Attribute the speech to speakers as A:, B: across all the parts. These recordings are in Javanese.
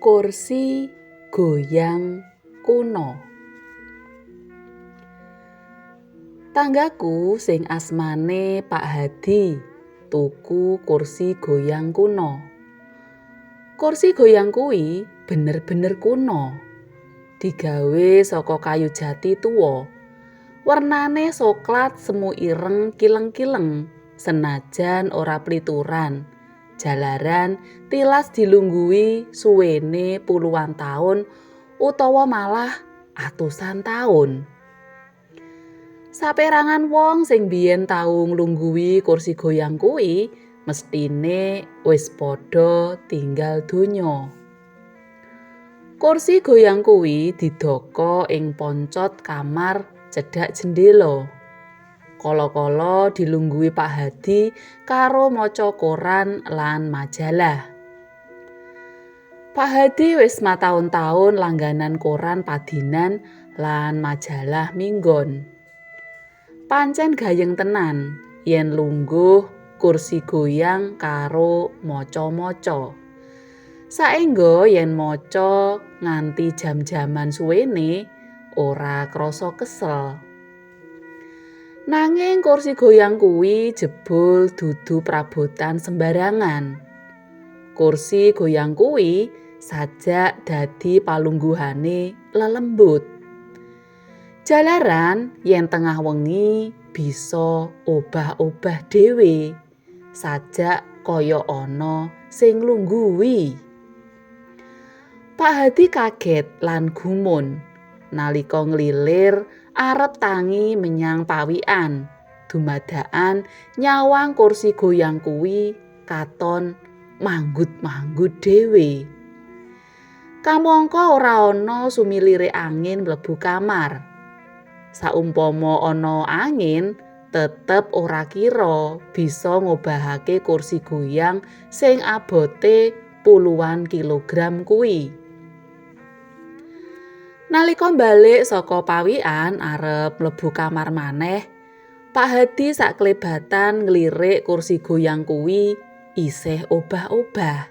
A: Kursi goyang kuno. Tanggaku sing asmane Pak Hadi tuku kursi goyang kuno. Kursi goyang kuwi bener-bener kuno. Digawe saka kayu jati tuwa. Wernane soklat semu ireng kileng-kileng senajan ora plituran. Jalaran tilas dilungguhi suwene puluhan taun utawa malah atusan taun. Saperangan wong sing biyen tau nglungguhi kursi goyang kuwi mestine wis padha tinggal donya. Kursi goyang kuwi didoko ing poncot kamar cedhak jendela. Kala-kala dilungguhi Pak Hadi karo maca koran lan majalah. Pak Hadi wis mataun-taun langganan koran padinan lan majalah minggon. Pancen gayeng tenan yen lungguh kursi goyang karo maca-maca. Saengga yen maca nganti jam-jaman suwene ora krasa kesel. Nanging kursi goyang kuwi jebul dudu prabotan sembarangan. Kursi goyang kuwi sajak dadi palungguhane lelembut. Jalaran yen tengah wengi bisa obah-obah dhewe, sajak kaya ana sing nglungguhi. Pak Hadi kaget lan gumun nalika nglilir arep tangi menyang pawikan. Dumadakan nyawang kursi goyang kuwi katon manggut-manggut dhewe. Kamangka ora ana sumilire angin mlebu kamar. Saumpama ana angin, tetep ora kira bisa ngobahake kursi goyang sing abote puluhan kilogram kuwi. Nalika balik saka pawikan arep mlebu kamar maneh, Pak Hadi saklebatan nglirik kursi goyang kuwi isih obah-obah.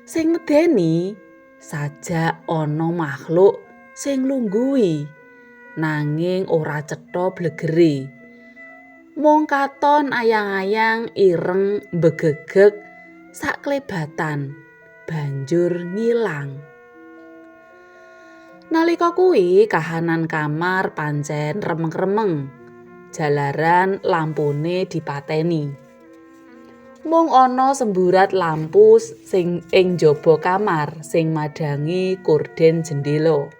A: Sing medeni sajak ana makhluk sing nglungguhi, nanging ora cetha blegere. Mung katon ayang-ayang ireng mbegegeg saklebatan banjur ngilang. Nalika kuwi kahanan kamar pancen remeng-remeng. Jalaran lampune dipateni. Mung ana semburat lampu sing ing jaba kamar sing madhangi korden jendela.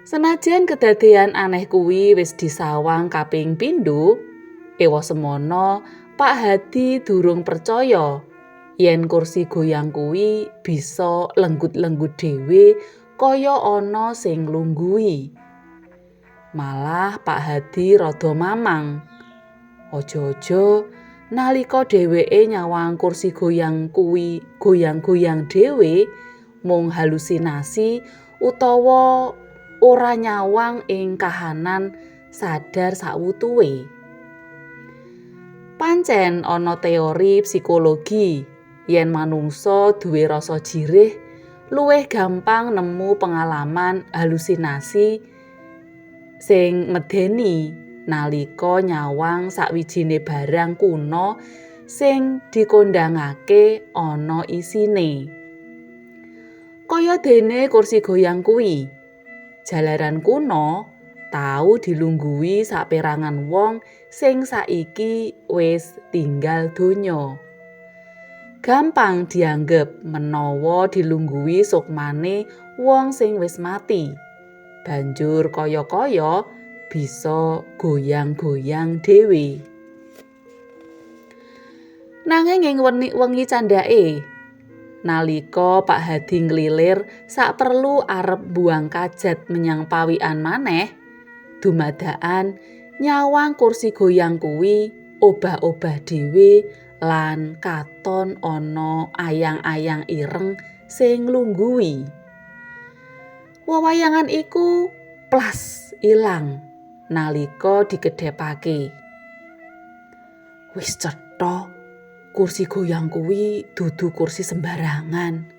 A: Senajan kedadean aneh kuwi wis disawang kaping pindho, ewa semono Pak Hadi durung percaya yen kursi goyang kuwi bisa lenggut-lenggut dhewe kaya ana sing nglungguhi. Malah Pak Hadi rada mamang. Aja-aja nalika dheweke nyawang kursi goyang kuwi goyang-goyang dhewe mung halusinasi utawa ora nyawang ing kahanan sadar sawutuwe. Pancen ana teori psikologi yen manungsa duwe rasa jirih luwih gampang nemu pengalaman halusinasi sing medeni nalika nyawang sawijine barang kuno sing dikondhangake ana isine. Kaya dene kursi goyang kuwi. Jalaran kuno tau dilungguhi saperangan wong sing saiki wis tinggal donya. Gampang dianggep menawa dilungguhi sukmane wong sing wis mati. Banjur kaya-kaya bisa goyang-goyang dhewe. Nanging ing wengi candhake, nalika Pak Hadi nglilir saperlu arep buang kajat menyang pawikan maneh, dumadakan nyawang kursi goyang kuwi obah-obah dhewe lan katon ana ayang-ayang ireng sing nglungguhi. Wewayangan iku plas ilang nalika dikedhepake. Wis cetha Kursi goyang kuwi dudu kursi sembarangan.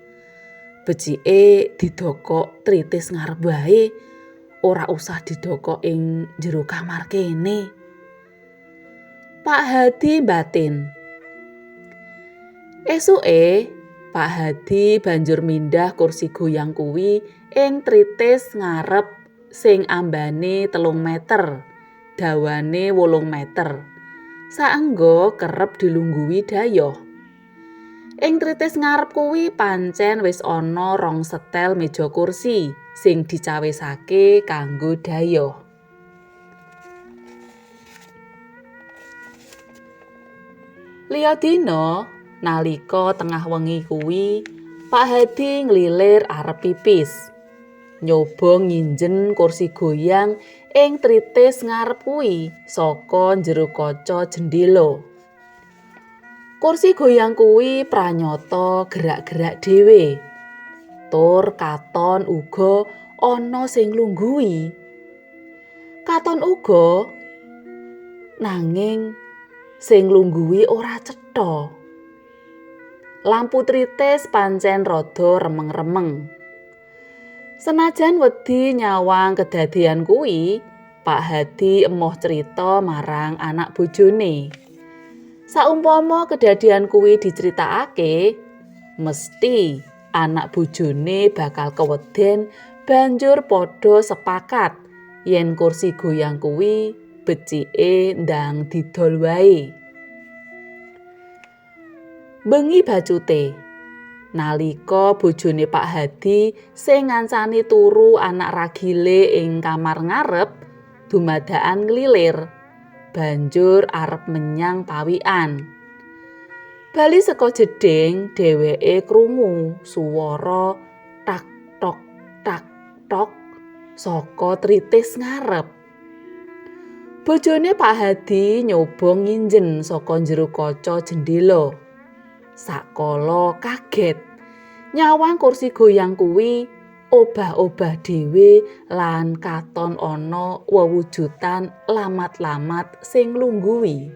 A: Becike didokok tritis ngarep wae, ora usah didokok ing jero kamar kene. Pak Hadi mbatin. Esuke Pak Hadi banjur mindah kursi goyang kuwi ing tritis ngarep sing ambane 3 meter, dawane 8 meter. Saengga kerep dilungguhi dayoh. Ing tritis ngarep kuwi pancen wis ana 2 setel meja kursi sing dicawisake kanggo dayoh. Liya dina nalika tengah wengi kuwi, Pak Hadi nglilir arep pipis. Nyoba nginjen kursi goyang ing tritis ngarep kuwi saka njero kaca jendela. Kursi goyang kuwi pranyata gerak-gerak dhewe. Tur katon uga ana sing nglungguhi. Katon uga nanging sing nglungguhi ora cetha. Lampu tritis pancen rada remeng-remeng. Senajan wedi nyawang kedadean kuwi, Pak Hadi emoh crita marang anak bojone. Saumpama kedadean kuwi diceritakake, mesti anak bojone bakal keweden banjur padha sepakat yen kursi goyang kuwi becike ndang didol wae. Bengi bacute, nalika bojone Pak Hadi sing ngancani turu anak ragile ing kamar ngarep dumadakan nglilir, banjur arep menyang pawikan. Bali saka jeding, dheweke krungu suwara tak tok tak tok saka tritis ngarep. Bojone Pak Hadi nyoba nginjen saka njero kaca jendela. Sakala kaget, nyawang kursi goyang kuwi obah-obah dhewe lan katon ana wewujudan lamat-lamat sing nglungguhi.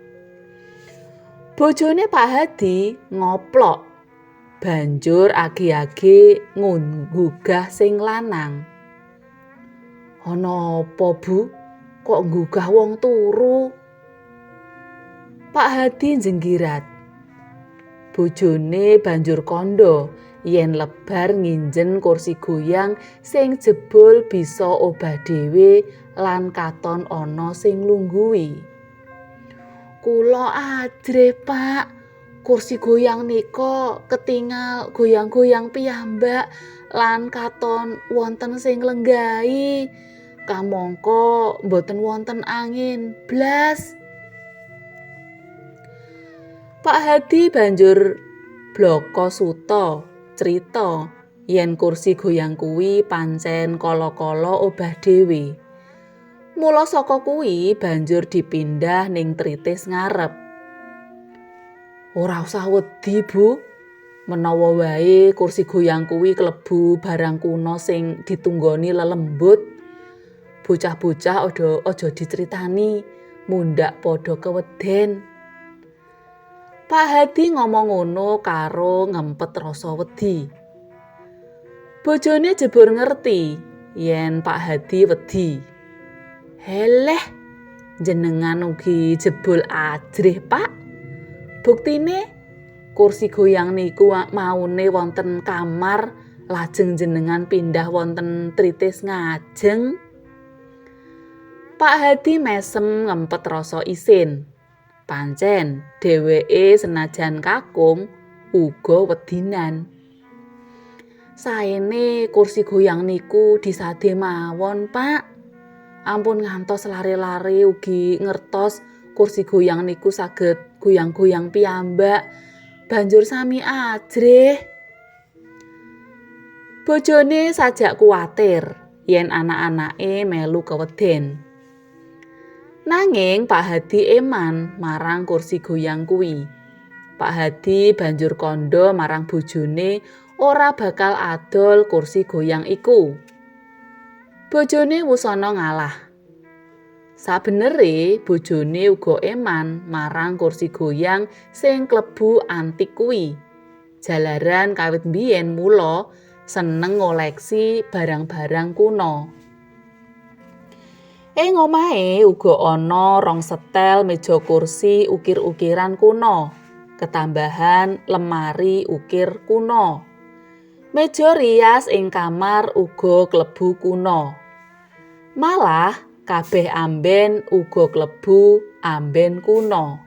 A: Bojone Pak Hadi ngoplok, banjur age-age nggugah sing lanang. Ana apa, Bu? Kok nggugah wong turu? Pak Hadi njenggirat. Bojone banjur kandha yen lebar nginjen kursi goyang sing jebul bisa obah dhewe lan katon ana sing nglungguhi. Kula ajrih, Pak. Kursi goyang nika ketingal goyang-goyang piyambak lan katon wonten sing lenggahi. Kamangka mboten wonten angin blas. Pak Hadi banjur blaka suta crita yen kursi goyang kuwi pancen kala-kala obah dhewe. Mula saka kuwi banjur dipindah ning tritis ngarep. Ora usah wedi, Bu. Menawa wae kursi goyang kuwi klebu barang kuno sing ditunggoni lelembut. Bocah-bocah aja diceritani, mundhak padha keweden. Pak Hadi ngomong ngono karo ngempet rasa wedi. Bojone jebur ngerti yen Pak Hadi wedi. Heleh, jenengan ugi jebul ajrih, Pak. Buktine kursi goyang niku maune wonten kamar lajeng jenengan pindah wonten tritis ngajeng. Pak Hadi mesem ngempet rasa isin. Pancen dheweke senajan kakung uga wedinan. Saene kursi goyang niku disade mawon, Pak. Ampun ngantos lare-lare ugi ngertos kursi goyang niku saged goyang-goyang piyambak. Banjur sami ajrih. Bojone sajak kuwatir yen anak-anake melu keweden. Nanging Pak Hadi eman marang kursi goyang kuwi. Pak Hadi banjur kandha marang bojone ora bakal adol kursi goyang iku. Bojone wusana ngalah. Sabenere bojone uga eman marang kursi goyang sing klebu antik kuwi. Jalaran kawit mbiyen mula seneng ngoleksi barang-barang kuno. Ing omahe uga ana rong setel meja kursi ukir-ukiran kuno, ketambahan lemari ukir kuno. Meja rias ing kamar uga klebu kuno. Malah kabeh amben uga klebu amben kuno.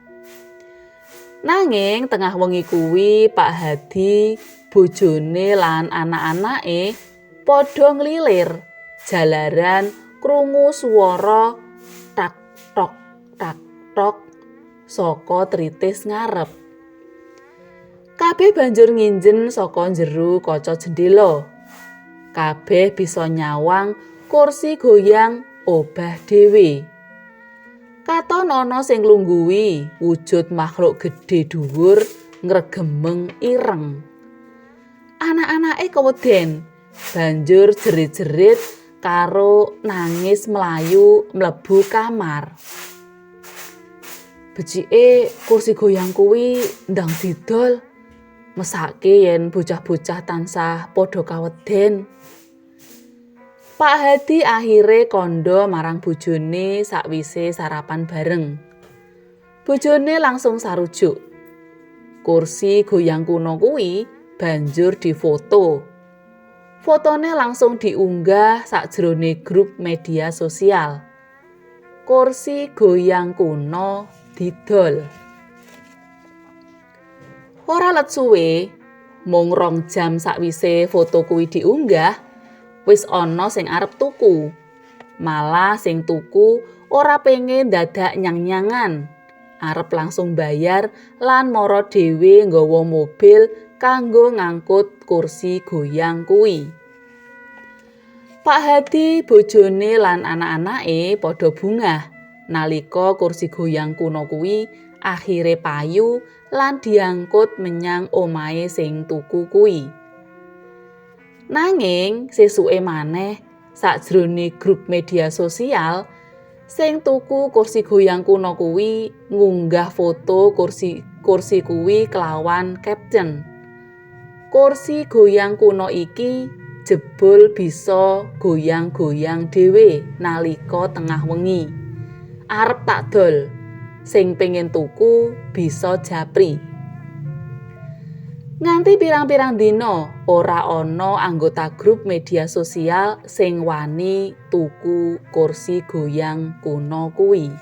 A: Nanging tengah wengi kuwi Pak Hadi, bojone lan anak-anake padha nglilir jalaran krungu swara tak tok tak tok saka tritis ngarep. Kabeh banjur nginjen saka njero kaca jendela. Kabeh bisa nyawang kursi goyang obah dhewe. Katon ana sing nglungguhi wujud makhluk gedhe dhuwur ngregemeng ireng. Anak-anake keweden, banjur jerit-jerit karo nangis mlayu mlebu kamar. Becike kursi goyang kuwi ndang didol. Mesake yen bocah-bocah tansah padha kaweden. Pak Hadi akhire kandha marang bojone sakwise sarapan bareng. Bojone langsung sarujuk. Kursi goyang kuno kuwi banjur difoto. Fotone langsung diunggah sakjroning grup media sosial. Kursi goyang kuno didol. Ora let suwe, mung 2 jam sakwise foto kuwi diunggah, wis ana sing arep tuku. Malah sing tuku ora pengen dadak nyang-nyangan. Arep langsung bayar lan mara dhewe nggawa mobil kanggo ngangkut kursi goyang kuwi. Pak Hadi, bojone lan anak-anake padha bungah nalika kursi goyang kuno kuwi akhire payu lan diangkut menyang omahe sing tuku kuwi. Nanging sesuke maneh sakjroning grup media sosial sing tuku kursi goyang kuno kuwi ngunggah foto kursi kuwi kelawan caption. Kursi goyang kuno iki jebul bisa goyang-goyang dhewe nalika tengah wengi. Arep tak dol. Sing pengen tuku bisa japri. Nganti pirang-pirang dina ora ana anggota grup media sosial sing wani tuku kursi goyang kuno kuwi.